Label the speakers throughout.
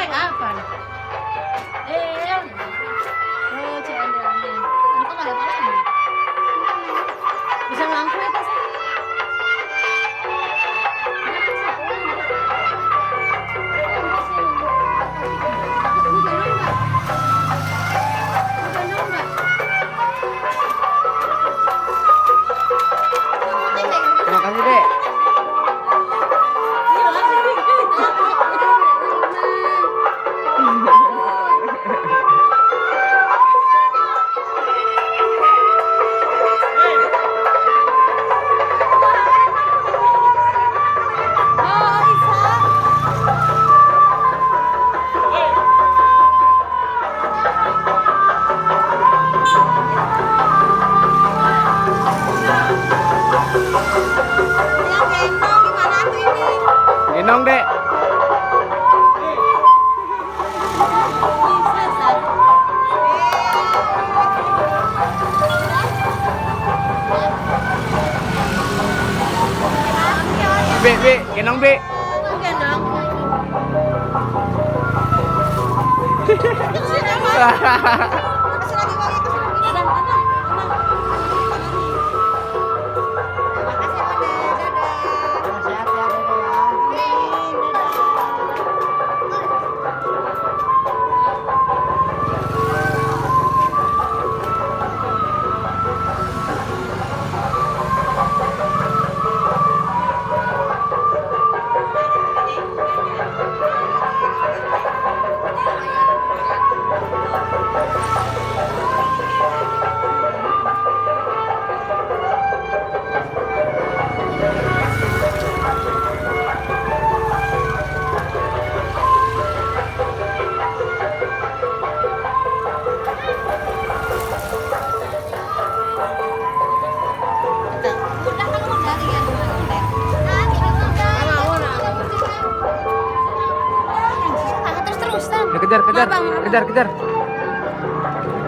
Speaker 1: Woi, apa? Oh, ciandelnya. Ini kok nggak ada apa-apa? Bisa ngangkut ya, Tas?
Speaker 2: Terima kasih, Dek. Gendong, Dek. Bi, gendong, Bi.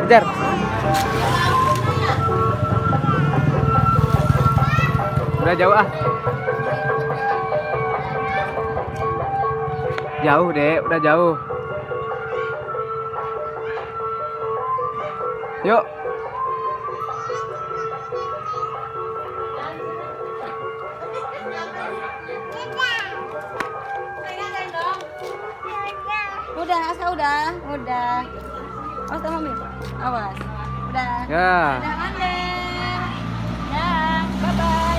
Speaker 2: Kejar. Udah jauh ah. Jauh, Dek, udah jauh. Yuk.
Speaker 1: Udah, Asa udah. Awas sama Mami. Awas. Udah.
Speaker 2: Ya.
Speaker 1: Udah, Ande. Ya, bye-bye.